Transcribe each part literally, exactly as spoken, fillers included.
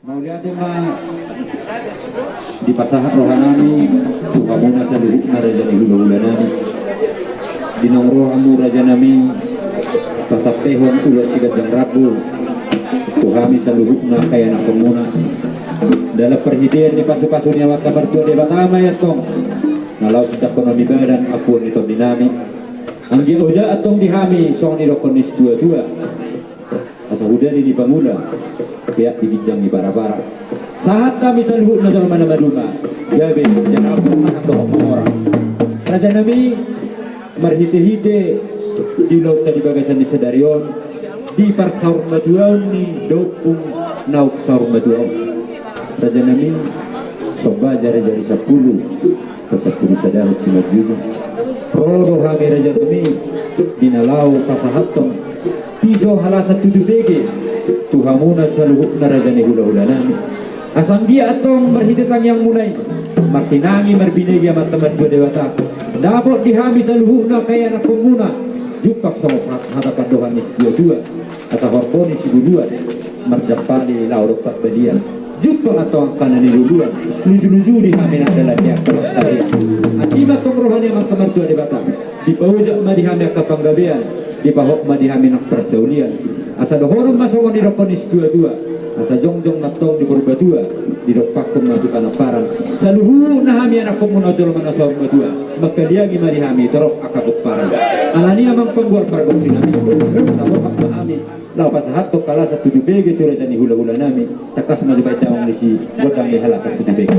Mauliate ma dipasahat rohanami tu hamuna saluhutna raja ni hulahulanami. Di naung ro hamu rajanami pasampehon ulos siganjang rambu tu hami saluhutna angka ianakhonmuna. Dalam parhitean ni pasupasu ni Amanta Martua Debata ma i antong na laho sitangkonon ni badan ampuon ni tondinami. Anggiat ojak antong di hami songon nidokkon ni situatua. Asa hudali ni pangula, peak di ginjang ni parapara. Sahat hami saluhutna jolma na maduma, gabe jala ampun manang dohot mangora. Rajanami, marhitehite di ulaonta di bagasan ni sadari on, di parsaurmatuaon ni da ompung naung saurmatua on. Rajanami, somba jarijari sampulu, pasampulu sada rap simanjujung. Ro do hami rajanami di na laho pasahathon piso halasan tutu bege tu hamuna saluhutna raja ni hulahulanami. Asa anggiat antong marhite tangiangmuna i martinangi marbinege Amanta Martua Debata, dapot di hami saluhutna angka ianakhonmuna jumpang songon hata pandohan ni situatua. Asa horbo ni sibuluan marjampali laho dompak balian. Jumpang antong angka na niluluan, lujuluju di hami nang dalan ni angka bangsa i. Asi ma antong roha ni Amanta Martua Debata, dipaojak ma di hami angka panggabean, dipahot ma di hami nang parsaulian. Asa dohonon ma songon nidokkon ni situatua, asa jongjong ma antong di Purbatua, didompakhon ma tu Panamparan. Saluhutna hami ianakhonmuna jolma na saurmatua, mangkaliangi ma di hami torop angka pomparan. Alani i amang panggual pargonsinami, asa borhat ma hami laho pasahathon halasan tutu bege tu raja ni hulahulanami. Tangkas ma jo baen damang disi gondang ni halasan tutu bege.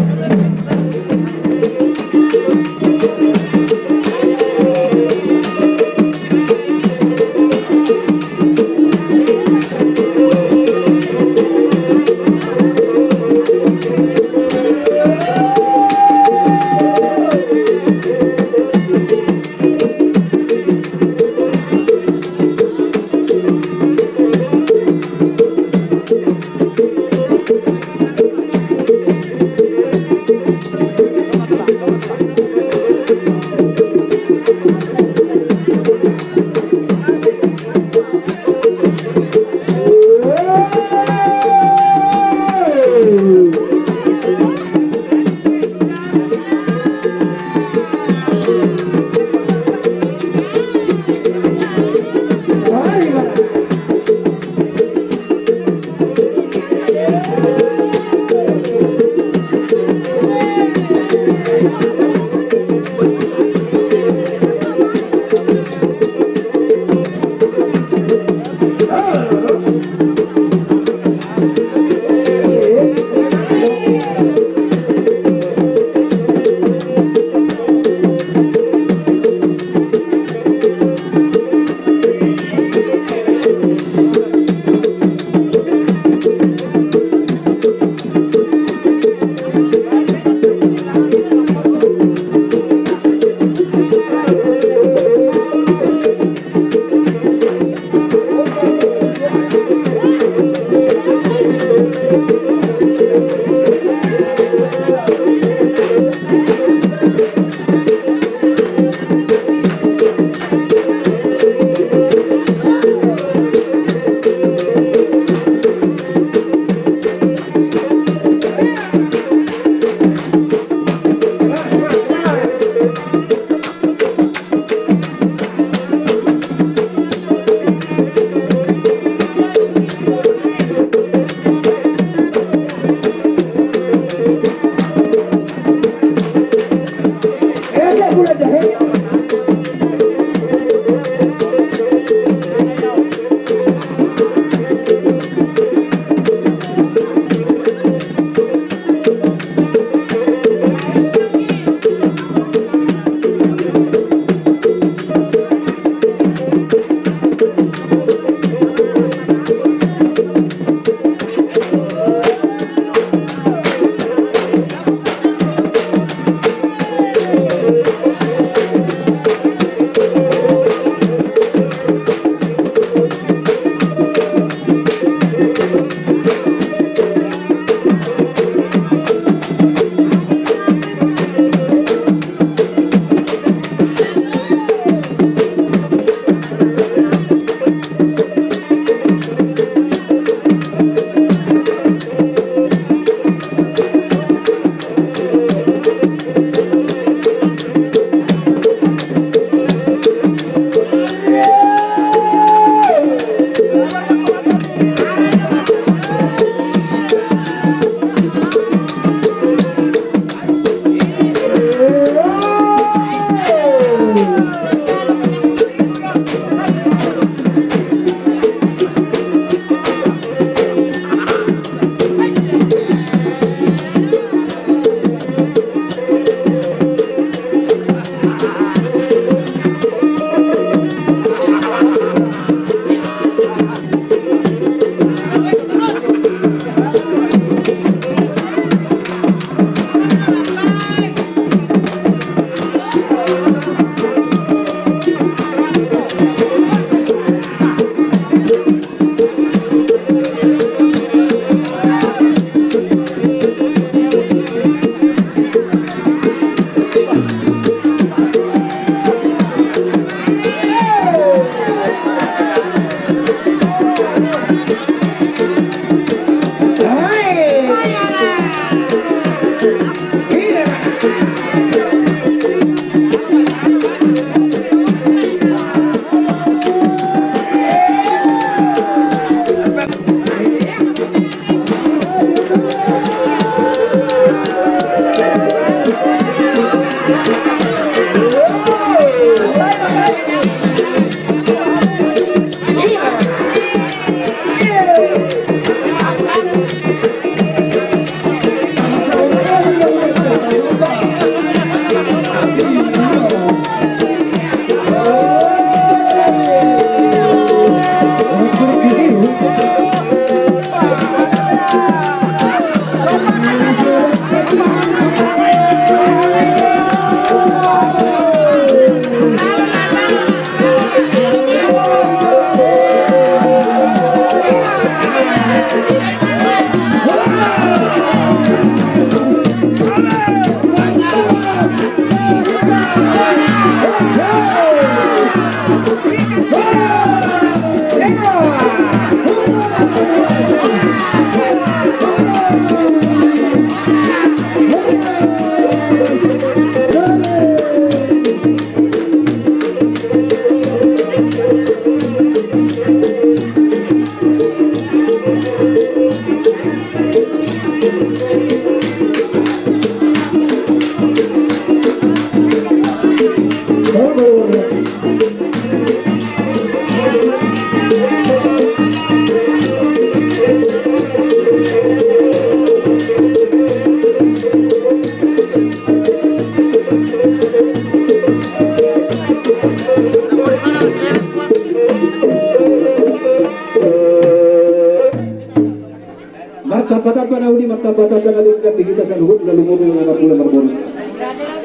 Martambatamba na uli, martambatamba na denggan di hita saluhutna, lumobi ma marhula marboru.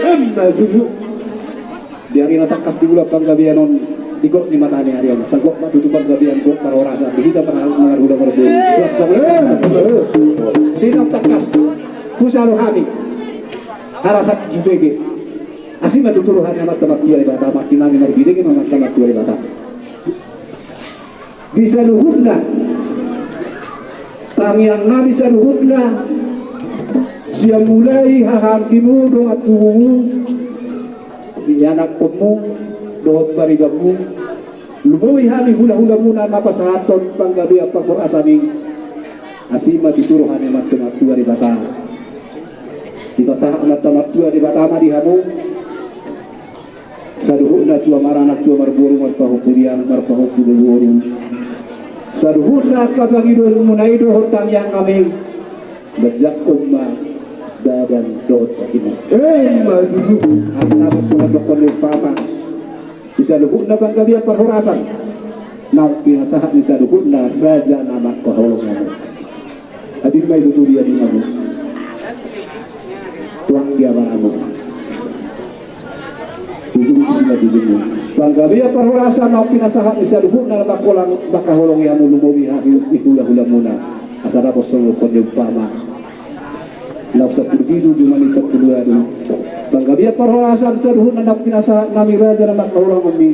Emma tutu. Di ari na tangkas di bulan panggabean on, di gok ni mata ni ari on, sai gok ma tutu panggabean, gok parhorasan di hita marhula marboru. Suang sama. Di na tangkas hujalo hami, harasan tu bege. Asi ma tutu roha ni Amanta Martua Debata, mangkinami marbinege ma Amanta Martua Debata. Di saluhutna tangiangnami, saluhutna sian mulai hahaanggimu, dongan tubumu, ianakkonmu dohot paribanmu, lumobi hami hulahulamuna na pasahathon panggabean parhorasan i. Asi ma tutu roha ni Amanta Martua Debata. Dipasahat Amanta Martua Debata ma di hamu saluhutna, tua maranak tua marboru, marpahompu di anak marpahompu di boru. Saluhutna angka pangidoanmuna i dohot tangiangnami, manjangkon ma badan dohot hatimu. Emma tutu. Asa na songon na dohonon ni umpama, di saluhutna panggabean parhorasan naung pinasahat ni saluhutna raja na mangkaholongi hamu. Hadir ma i tutu di hamu, tu anggi abaramu. Tutu di sini tutu. Panggabean parhorasan naung pinasahat ni saluhutna na mangkaholongi hamu, lumobi hami hulahulamuna. Asa dapot songon na dohonon ni umpama. Laos sampulu pitu jumadi sampulu ualu. Panggabean parhorasan saluhutna naung pinasahat nami raja na mangkaholongi hamu,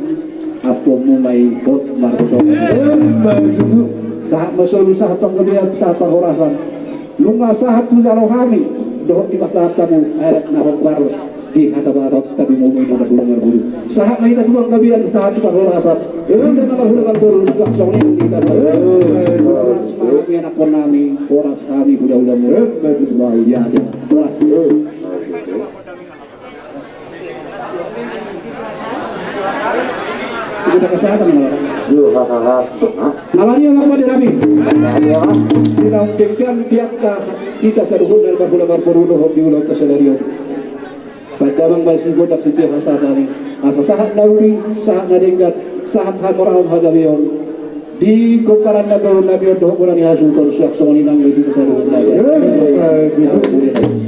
ampuonmu ma i hot martonga. Emma tutu. Sahat ma solu, sahat panggabean, sahat parhorasan. Nunga sahat hujalo hami dohot dipasahat hamu adat na hombar di hata Batak, tadi mau main anak bulung marboru. Sahat ma hita tu panggabean, sahat tu parhorasan. Hita na marhula marboru, suang songon i hita. Horas ma hami, anakkonnami, horas hami hulahulamuna. Horas. Kita kesehatan, Bapak. Yo, ha, ha, ha. Alani ma, Bapak, di nami. Alani ma. Di naung denggan di angka hita saluhutna na marhula marboru dohot di ulaonta sadari on. Pandamang ma sigodang sitiap hasahatan i. Asa sahat na uli, sahat na denggan, sahat hamoraon hagabeon. Di pomparan na baru na bion dohot mura ni hasuhuton, suang songon i nang di hita saluhutna. Hita saluhutna.